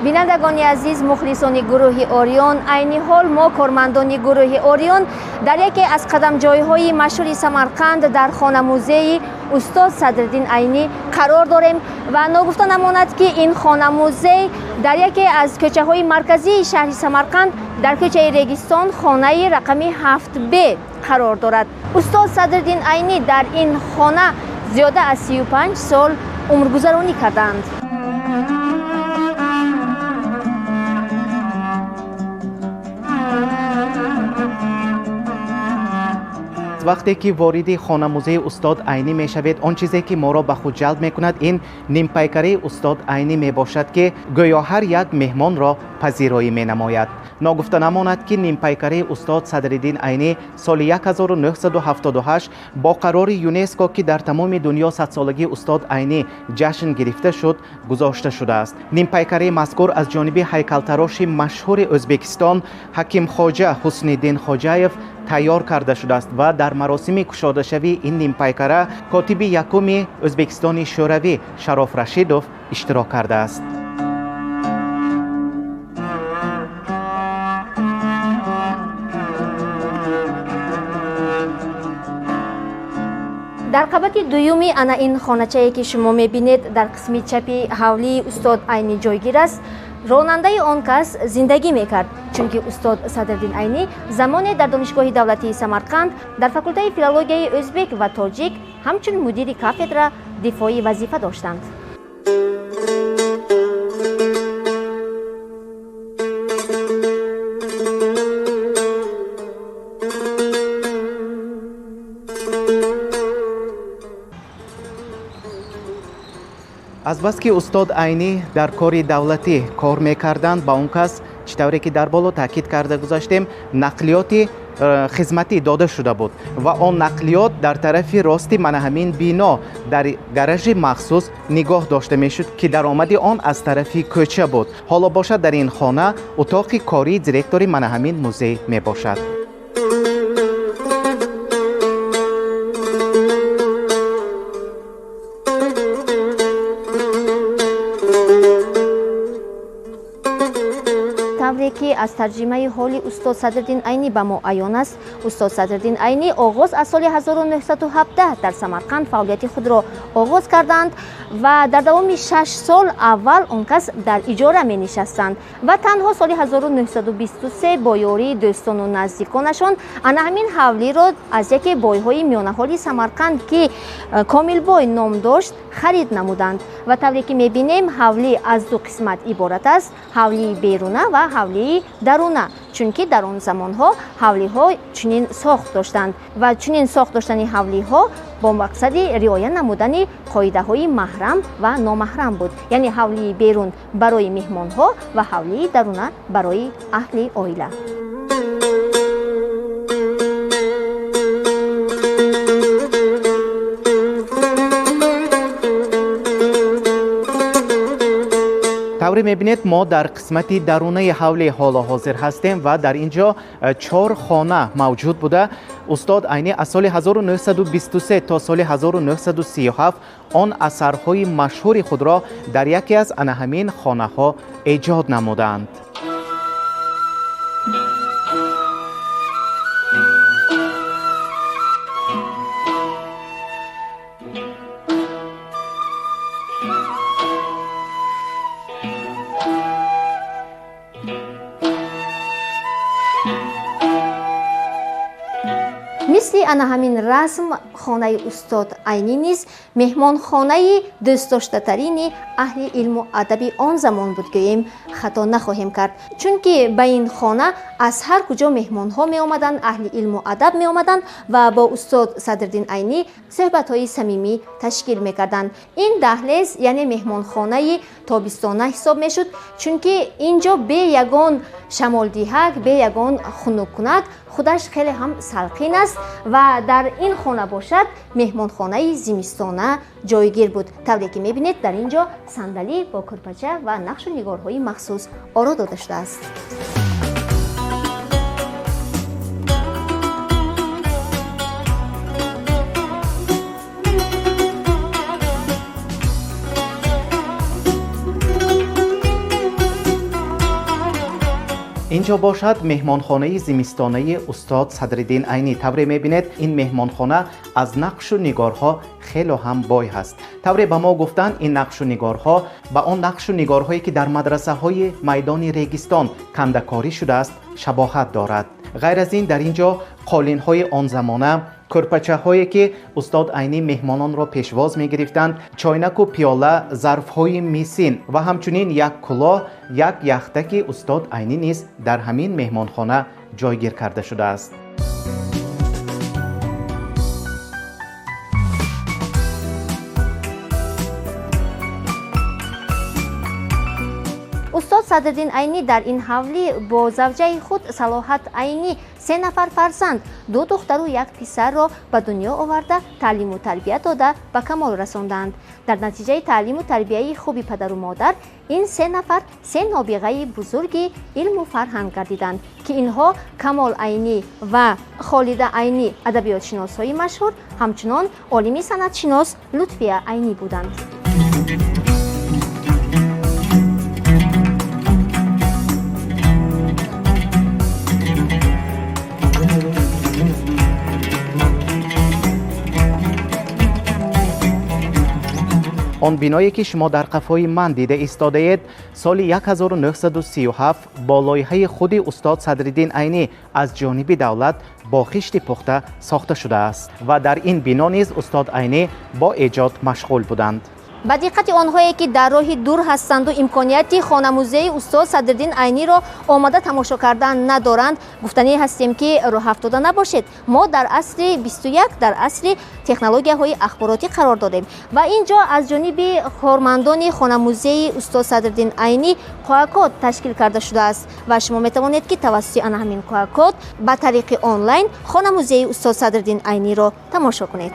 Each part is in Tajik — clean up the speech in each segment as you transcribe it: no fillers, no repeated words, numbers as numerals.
Бинандагони азиз, мухлисони гурӯҳи Ориён, айни ҳол мо, кормандони гурӯҳи Ориён, дар яке аз қадамҷойҳои машҳури Самарқанд, дар хонамузеи устод Садриддин Айнӣ қарор дорем ва ногуфта намонад, ки ин хонамузей дар яке аз кӯчаҳои марказии шаҳри Самарқанд, дар кӯчаи Регистон, хонаи рақами 7Б қарор дорад. Устод Садриддин Айнӣ дар ин хона зиёда аз 35 сол умргузаронӣ кардаанд. Вақте ки вориди хонамузеи устод Айнӣ мешавед, он чизе ки моро ба худ ҷалб мекунад, ин нимпайкараи устод Айнӣ мебошад, ки гӯё ҳар як меҳмонро пазироӣ менамояд. Ногуфта намонад, ки нимпайкараи устод Садриддин Айнӣ соли 1978 бо қарори ЮНЕСКО, ки дар тамоми дунё садсолагии устод Айнӣ ҷашн гирифта шуд, гузошта шудааст. Нимпайкараи мазкур аз ҷониби ҳайкалтароши машҳури Ӯзбекистон Ҳакимхоҷа Ҳусниddин Хоҷаев тайёр карда шудааст ва дар маросими кушодашавии ин нимпайкара котиби якуми Ӯзбекистони Шӯравӣ Шароф Рашидов иштирок кардааст. Дар қабати дуюми ана ин хоначае, ки шумо мебинед, дар қисми чапи ҳавлии устод Айнӣ ҷойгир аст, ронандаи он кас зиндагӣ мекард, чунки устод Садриддин Айнӣ замоне дар Донишгоҳи давлатии Самарқанд, дар факултаи филологияи ӯзбек ва тоҷик ҳамчун мудири кафедра дифои вазифа доштанд. Азбаски устод Айнӣ дар кори давлатӣ кор мекарданд, ба он кас, чӣ тавре ки дар боло таъкид карда гузаштем, нақлиёти хизматӣ дода шуда буд ва он нақлиёт дар тарафи рости мана ҳамин бино дар гаражи махсус нигоҳ дошта мешуд, ки даромади он аз тарафи кӯча буд. Ҳоло бошад, дар ин хона утоқи кории директори мана ҳамин музей мебошад. Тавре ки аз тарҷимаи ҳоли устод Садриддин Айнӣ ба мо аён аст, устод Садриддин Айнӣ оғоз аз соли 1917 дар Самарқанд фаъолияти худро оғоз карданд ва дар давоми 6 сол аввал он кас дар иҷора менишастанд ва танҳо соли 1923 бо ёрии дӯстону наздиконашон ана ҳамин ҳавлиро аз яке бойҳои миёнаҳоли Самарқанд, ки Комилбой ном дошт, харид намуданд. Ва тавре ки мебинем, ҳавлӣ аз ду қисмат иборат аст: ҳавлии беруна ва ҳавлии даруна, чунки дар он замонҳо ҳавлиҳо чунин сохт доштанд ва чунин сохт доштани ҳавлиҳо бо мақсади риоя намудани қоидаҳои маҳрам ва номаҳрам буд, яъне ҳавлии берун барои меҳмонҳо ва ҳавлии даруна барои аҳли оила. Тавре мебинед, мо дар қисмати дарунаи ҳавли ҳоло ҳозир ҳастем ва дар ин ҷо чор хона мавҷуд буда, устод Айнӣ аз соли 1923 то соли 1937 он асарҳои машҳури худро дар яке аз ана ҳамин хонаҳо эҷод намуданд. Мисли ана ҳамин расм, хонаи устод Айнӣ низ меҳмонхонаи дӯстдоштатарини аҳли илму адаби он замон буд, гӯем, хато нахоҳем кард, чунки ба ин хона аз ҳар куҷо меҳмонҳо меомаданд, аҳли илму адаб меомаданд ва бо устод Садриддин Айнӣ суҳбатҳои самимӣ ташкил мекарданд. Ин даҳлез, яъне меҳмонхонаи тобистона ҳисоб мешуд, чунки ин ҷо бе ягон шамолдиҳак, бе ягон хунуккунак худаш хеле ҳам салқин аст ва дар ин хона бошад, меҳмонхонаи зимистона ҷойгир буд. Тавре ки мебинед, дар ин ҷо сандалӣ бо кӯрпача ва нақшу нигорҳои махсус оро дода шудааст. Инҷо бошад меҳмонхонаи зимистонаи устод Садриддин Айнӣ. Тавре мебинед, ин меҳмонхона аз нақшу нигорҳо хело ҳам бой ҳаст. Тавре ба мо гуфтанд, ин нақшу нигорҳо ба он нақшу нигорҳое ки дар мадрасаҳои майдони Регистон кандакорӣ шудааст, шабоҳат дорад. Ғайр аз ин, дар ин ҷо қолинҳои он замона, кӯрпачаҳое ки устод Айнӣ меҳмононро пешвоз мегирифтанд, чойнаку пиёла, зарфҳои мисин ва ҳамчунин як кулоҳ, як яхтаки устод Айнӣ низ дар ҳамин меҳмонхона ҷойгир карда шудааст. Устод Садриддин Айнӣ дар ин ҳавлӣ бо завҷаи худ Салоҳат Айнӣ се нафар фарзанд, ду духтару як писарро ба дунё оварда, таълиму тарбия дода, ба камол расонданд. Дар натиҷаи таълиму тарбияи хуби падару модар ин се нафар се нобиғаи бузурги илму фарҳанг гардиданд, ки инҳо Камол Айнӣ ва Холида Айнӣ адабиётшиносҳои машҳур, ҳамчунон олими санъатшинос Лутфия Айнӣ буданд. Он биное ки шумо дар қафои ман дида истодаед, соли 1937 бо лоиҳаи худи устод Садриддин Айнӣ аз ҷониби давлат бо хишти пухта сохта шудааст ва дар ин бино низ устод Айнӣ бо эҷод машғул буданд. Ба диққати онҳое ки дар роҳи дур ҳастанду имконияти хонамузеи устод Садриддин Айниро омада тамошо кардан надоранд, гуфтанӣ ҳастем ки роҳафтода набошед. Мо дар асри 21, дар асри технологияҳои ахборотӣ қарор додем ва ин ҷо аз ҷониби кормандони хонамузеи устод Садриддин Айнӣ қоакод ташкил карда шудааст ва шумо метавонед ки тавассути ана ҳамин қоакод ба тариқи онлайн хонамузеи устод Садриддин Айниро тамошо кунед.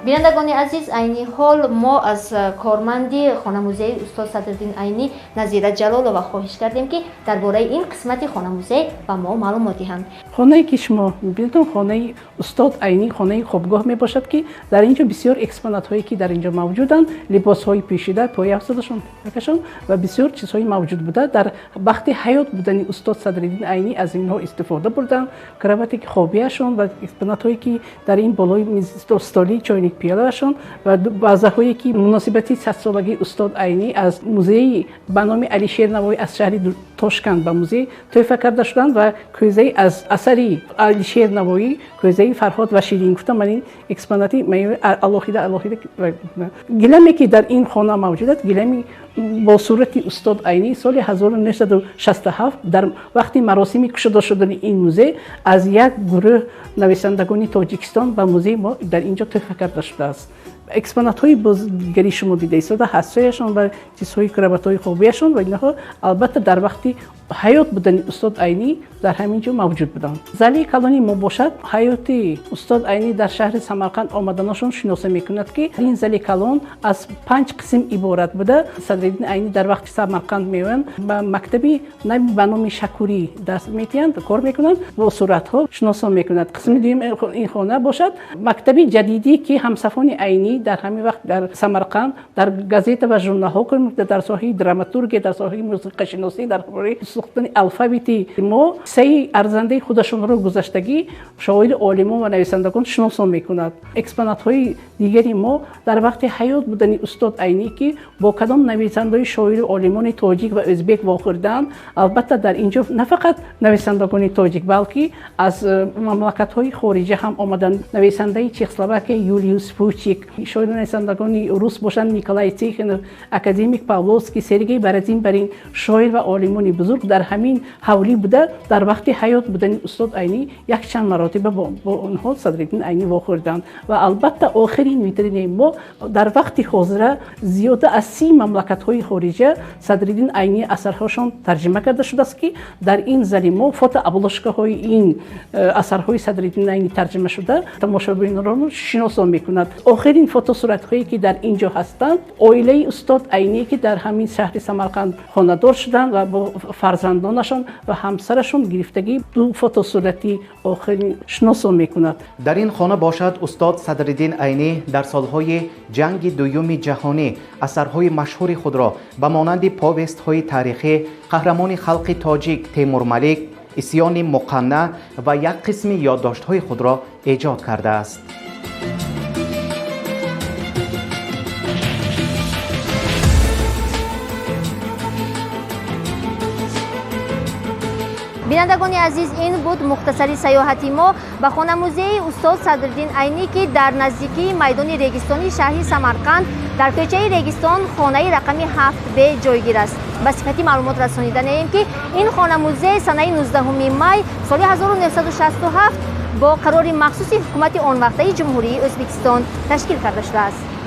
Бинандагони азиз, айни ҳол мо аз корманди хонамузеи устод Садриддин Айнӣ Назира Ҷалолова хоҳиш кардем, ки дар бораи ин қисмати хонамузей ба мо маълумот диҳанд. Хонае ки шумо мебинед, хонаи устод Айнӣ, хонаи хобгоҳ мебошад, ки дар ин ҷо бисёр экспонатҳое ки дар ин ҷо мавҷуданд, либосҳои пӯшида, пойафзолашон, якашон ва бисёр чизҳои мавҷуд буда. Дар вақти ҳаёт будани устод Садриддин Айнӣ аз инҳо истифода бурданд. Кровате ки хобияшон ва экспонатҳое ки дар ин болои столи чойник пиёлаашон ва баъзаҳое ки муносибати садсолагии устод Айнӣ аз музеи ба номи Алишер Навоӣ аз шаҳри Тошканд ба музей тӯҳфа карда шуданд ва кӯзаи аз асари Алишер Навоӣ, кӯзаи Фарҳод ва Ширин гуфтам, ман ин экспонати алоҳида алоҳида. Гиламе ки дар ин хона мавҷуд аст, гилами бо сурати устод Айнӣ соли 1967 дар вақти маросими кушода шудани ин музей аз як гурӯҳ нависандагони Тоҷикистон ба музеи мо дар ин ҷо тӯҳфа карда шудааст. Экспонатҳои бозигари шумо дида истода, ҳастҳояшон ва чизҳои кроватҳои хобияшон ва инҳо албатта дар вақти ҳаёт будани устод Айнӣ дар ҳамин ҷо мавҷуд буданд. Зали калони мо бошад, ҳаёти устод Айнӣ дар шаҳри Самарқанд омаданашон шиноса мекунад, ки ин зали калон аз 5 қисм иборат буда. Садриддин Айнӣ дар вақти Самарқанд меоянд, ба мактаби нави ба номи Шакурӣ дарс метиҳанд, кор мекунанд, бо суратҳо шиносо мекунад. Қисми дуюм ин хона бошад, мактаби ҷадидӣ ки ҳамсафони Айнӣ дар ҳамин вақт дар Самарқанд дар газета ва журналҳо кор мекунад, дар соҳаи драматургия, дар соҳаи мусиқашиносӣ, дар бораи сохтани алфавити мо саи арзандаи худашонро гузаштагӣ шоири олимон ва нависандагон шиносон мекунад. Экспонатҳои дигари мо дар вақти ҳаёт будани устод Айнӣ ки бо кадом нависандаи шоири олимони тоҷик ва ӯзбек вохӯрдаанд, албатта дар ин ҷо на фақат нависандагони тоҷик, балки аз мамлакатҳои хориҷа ҳам омаданд. Нависандаи Чехословакия Юлиус Фучик, шоири нависандагони рус бошанд Николай Тихонов, академик Павловский, Сергей Бородин, барин шоир ва олимони бузург дар ҳамин ҳавлӣ буда. Дар вақти ҳаёт будани устод Айнӣ якчанд маротиба бо онҳо Садриддин Айнӣ вохӯрданд ва албатта охирин витринаи мо дар вақти ҳозира зиёда аз 30 мамлакатҳои хориҷа Садриддин Айнӣ асарҳошон тарҷима карда шудааст, ки дар ин зали мо фотообложкаҳои ин асарҳои Садриддин Айнӣ тарҷима шуда тамошобинонро шиносон мекунад. Охирин Фотосуратҳое ки дар ин ҷо ҳастанд, оилаи устод Айнӣ, ки дар ҳамин шаҳри Самарқанд хонадор шуданд ва бо фарзандонашон ва ҳамсарашон гирифтагӣ ду фотосурати охирин шиносо мекунад. Дар ин хона бошад, устод Садриддин Айнӣ дар солҳои ҷанги дуюми ҷаҳонӣ асарҳои машҳури худро ба монанди повестҳои таърихӣ, қаҳрамони халқи тоҷик Темурмалик, исьёни муқанна ва як қисми ёддоштҳои худро эҷод кардааст. Бинандагони азиз, ин буд мухтасари сайёҳати мо ба хонамузеи устод Садриддин Айнӣ, ки дар наздикии майдони Регистони шаҳри Самарқанд дар кӯчаи Регистон, хонаи рақами 7 Б ҷойгир аст. Ба сифати маълумот расонидаем, ки ин хонамузей санаи 19 май соли 1967 бо қарори махсуси ҳукумати он вақтаи Ҷумҳурии Ӯзбекистон ташкил карда шудааст.